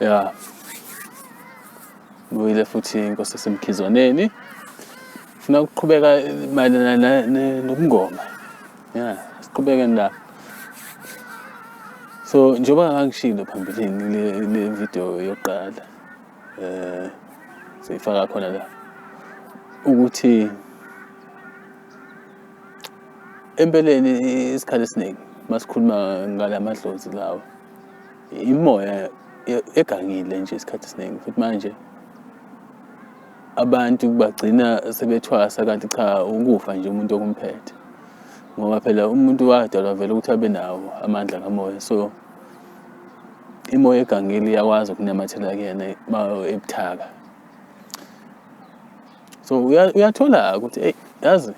Ya. Buyile futhi inkosi yasemkhizwaneni. Funa ukuqhubeka mayelana nobungoma. Ya, siqhubeke la. So njengoba ngangishilo phambilini le video yokuqala siyifaka khona la ukuthi empeleni isikhathi esiningi masikhuluma ngalamadlozi lawa imoya egangile nje isikhathi esiningi futhi manje abantu bagcina sebethwasa kanti cha ukufa nje umuntu okumphethe ngoba phela umuntu wadalwa vele ukuthi abe nawo amandla kamoya so imoya egangile iyakwazi ukunamathela kuyena ebuthaka so uyathola ukuthi eyi yazi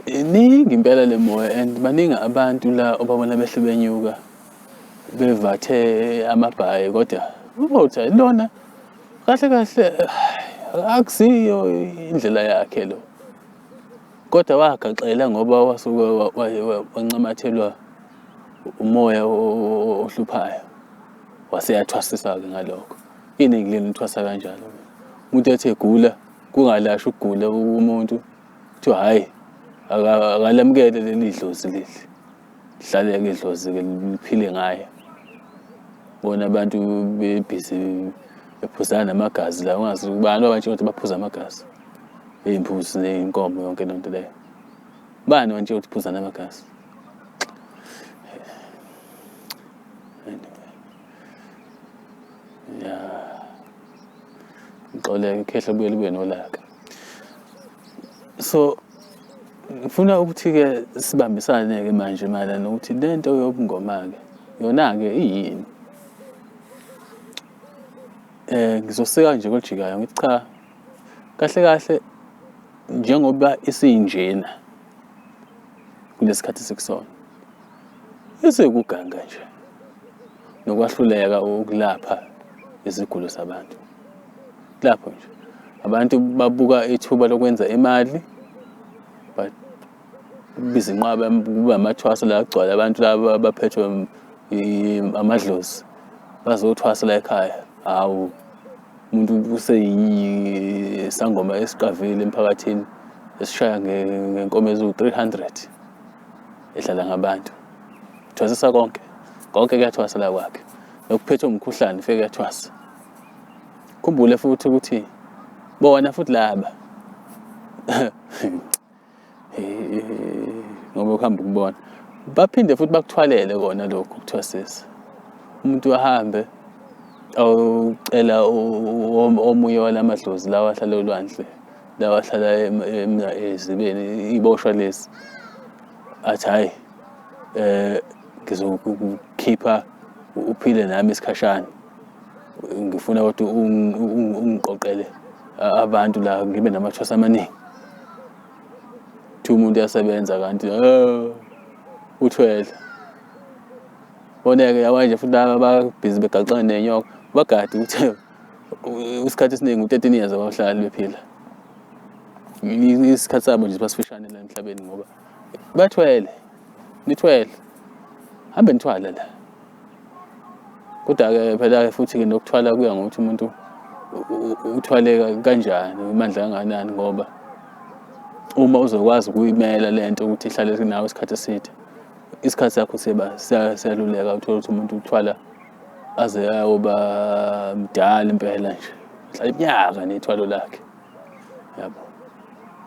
iningi impela le moya and baningi abantu la obabona behle benyuka bevathe amabhayi kodwa uthi lona kahle kahle akusiyo indlela yakhe lo kodwa wagaxela ngoba wasuke wancamathelwa umoya ohluphayo waseyathwasisa-ke ngalokho iningi lenu lithwasa kanjalo umuntu ethi egula kungalashwa ukugula umuntu kuthiwa hhayi akalamukele leli dlozi leli hlaleke idlozi-ke liphile ngaye bona abantu bebhizi bephuzana namagazi la ungazi ubani wabatshela ukuthi baphuza amagazi iy'mbuzi ney'nkomo yonke loo nto leyo bani wantshela ukuthi phuzana amagazi anyway ya ngixoleke ikhehla buye libuye nolaka so ngifuna ukuthi-ke sibambisane-ke manje mayelana nokuthi le nto yobungoma-ke yona-ke iyini ngizosika nje kolijikayo ngithi cha kahle kahle njengoba isinjena kulesikhathi sikusona isekuganga nje nokwahluleka ukulapha izigulo zabantu lapho nje abantu babuka ithuba lokwenza imali babiza inqwaba kuba amathwasa la agcwala abantu laba abaphethwe amadlozi bazothwasa la ekhaya hawu umuntu useyisangoma esiqavile emphakathini esishaya ngenkomo eziwu-300 edlala ngabantu thwasisa konke konke kuyathwasa la kwakhe nokuphethwe umkhuhlane fike kuyathwasa khumbule futhi ukuthi bona futhi laba ngoba ukuhamba ukubona baphinde futhi bakuthwalele kona lokhu ukuthwasisa umuntu ahambe awucela omunye walamadlozi lawa ahlala olwandle lawa ahlala ezibeni iboshwa lesi athi hhayi ngizokukhipha uphile nami isikhashana ngifuna kodwa ungiqoqele abantu la ngibe namathwasa amaningi kuthiwa umuntu uyasebenza kanti uthwele boneke yabanje futhi laba ababhizi begaxana nenyoka bagade ukuthi isikhathi esiningi u-13 years abahlali bephila isikhathi sabo nje basifishane la emhlabeni ngoba bathwele nithwele hambe nithwale la kodwa-ke phela-ke futhi-ke nokuthwala kuya ngokuthi umuntu uthwaleka kanjani amandla kangakanani ngoba uma uzokwazi ukuyimela le nto ukuthi ihlale nawe isikhathi eside isikhathi sakho siba siyaluleka uthole ukuthi umuntu uthwala aze ayoba mdala impela nje hlala iminyaka nethwalo lakhe yabo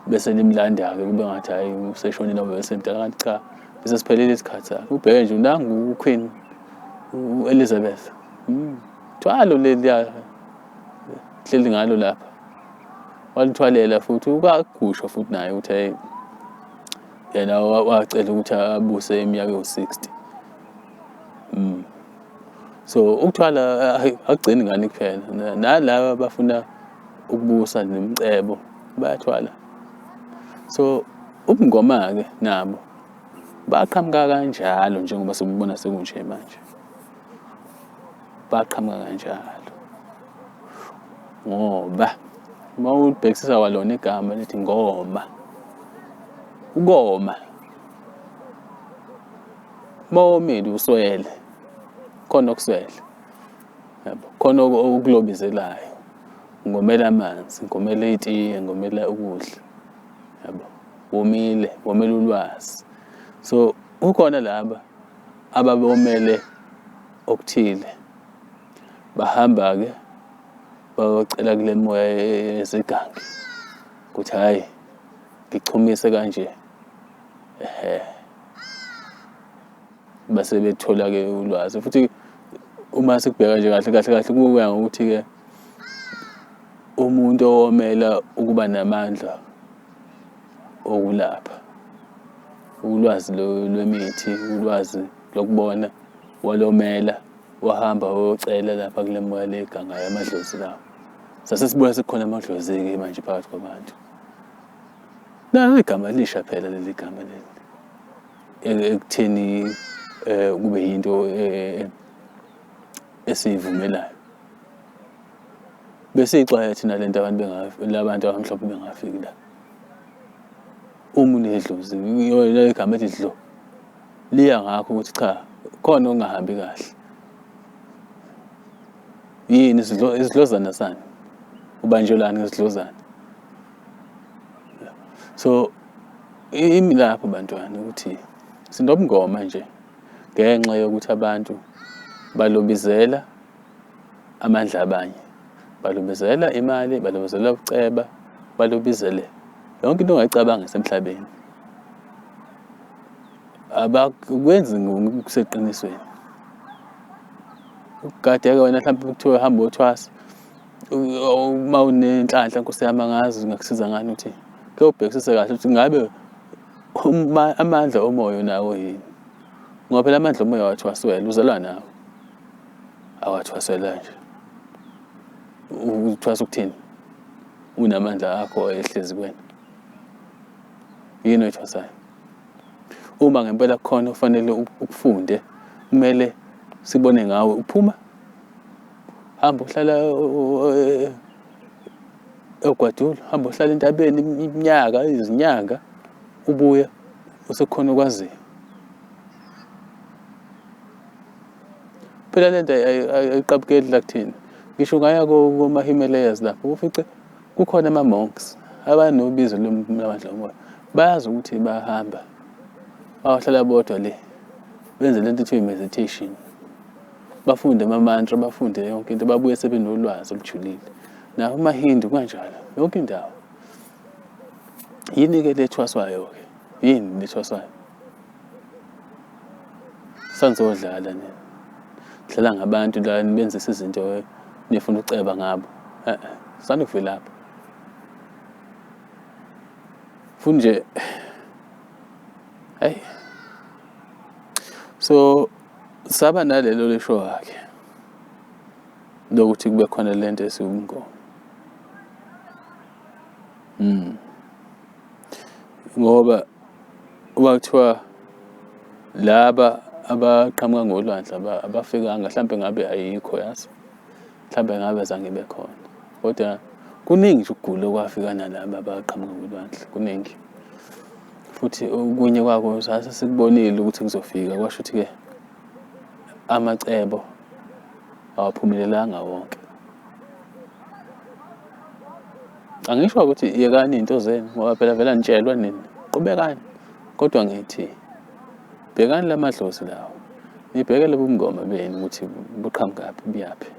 bese limlanda-ke kube ngathi hhayi useshonile ngoba esemdala kanti cha bese siphelile isikhathi sakhe ubheke nje nangu uQueen u-Elizabeth thwalo leliya hleli ngalo lapha walithwalela futhi ukagusha futhi naye ukuthi hey yena wacela ukuthi abuse iminyaka ewu-60 so ukuthwala akugcini ngani kuphela nalaba abafuna ukubusa nemicebo bayathwala so ubungoma-ke nabo baqhamuka kanjalo njengoba sikubona sekunje manje baqhamuka kanjalo ngoba uma ulibhekisisa kwalona igama lithi ngoma ukoma uma womile uswele khona okuswele. Yabo, khona okulobizelayo. Ngomela amanzi, ngomela itiye, ngomela ukudla. Yabo, womile, womela ulwazi. So kukhona laba ababomele okuthile. Bahamba-ke bayocela kule moya yezigangi ukuthi hhayi ngichumise kanje. Ehhe. Base bethola-ke ulwazi futhi uma sikubheka nje kahle kahle kahle kuya ngokuthi-ke umuntu owomela ukuba namandla okulapha ulwazi lwemithi, ulwazi lokubona walomela wahamba wayocela lapha kule moya le egangayo amadlozi lawo. Sase sibuya sekukhona amadlozi-ke manje phakathi kwabantu. Nalo igama lisha phela leli gama leli. Ekutheni kube yinto esiyivumelayo. Besiyixwaya thina lento abantu labantu abamhlophe bengafiki la. Uma unedlozi igama elithi dlo liya ngakho ukuthi cha khona okungahambi kahle. Yini isidlozana sani? Ubanjwelani ngesidlozana? So imi lapho bantwana ukuthi sinobungoma nje ngenxa yokuthi abantu balobizela amandla abanye, balobizela imali, balobizela ukuceba, balobizele yonke into ongayicabanga esemhlabeni. Abakwenzi ngokuseqinisweni. Ukugade-ke wena mhlawumbe kuthiwe hamba uyothwasa, uma unenhlanhla Nkosi yami angazi ngakusiza ngani ukuthi ke ubhekisise kahle ukuthi ngabe amandla omoya unawo yini. Ngoba phela amandla omoya awathwaswela, uzalwa nawo. Awathwaswela nje. Uthwasa ukuthini? Unamandla akho ehlezi kuwena. Yini oyithwasayo? Uma ngempela kukhona okufanele ukufunde, kumele sibone ngawe uphuma hamba uhlala ogwadule, hamba uhlala entabeni iminyaka, izinyanga, ubuya usekukhona okwaziyo. Phela lento ayiqabukeli la kuthina. Ngisho ungaya koma-Himalayas lapho ufice kukhona ama-monks abanobizo lwamandla omoya. Bayazi ukuthi bayahamba bayohlala bodwa le benze lento ethiwa i-meditation. Bafunde ama-mantra, bafunde yonke into, babuye sebenolwazi olujulile. Nawo amaHindu kanjalo, yonke indawo. Yini-ke le ethwaswayo-ke? Yini le ethwaswayo? Sanizodlala nina. Dlala ngabantu la nibenzisa izinto nifuna ukuceba ngabo. Eh, sanukuvelapha. Futhi nje hey. So saba nalelo lisho wakhe lokuthi kube khona lento esiwumngoma. Ngoba uma kuthiwa laba abaqhamuka ngolwandle abafikanga mhlampe ngabe ayikho yazi, mhlampe ngabe azange ibe khona. Kodwa kuningi nje ukugula okwafika nalaba abaqhamuka ngolwandle, kuningi. Futhi okunye kwako sase sikubonile ukuthi kuzofika, kwasho ukuthi-ke amacebo awaphumelelanga wonke. Angisho ukuthi yekani iy'nto zenu ngoba phela vele anitshelwa nini, qhubekani. Kodwa ngithi bhekani la madlozi lawo, nibheke lobu bungoma benu ukuthi buqhamukaphi buyaphi.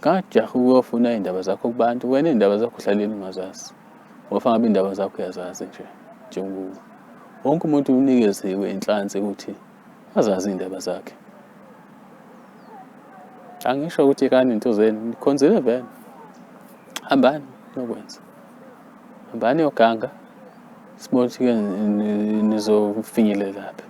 Ngajaha ukuyofuna iy'ndaba zakho kubantu, wena iy'ndaba zakho uhlaleni ungazazi. Ngoba ngabe iy'ndaba zakho uyazazi nje njengoba wonke umuntu unikeziwe inhlansi ukuthi azazi iy'ndaba zakhe. Angisho ukuthi yekani iy'nto zenu, nikhonzile vele. Hambani niyokwenza. Hambani niyoganga, sibone ukuthi-ke nizofinyelela laphi.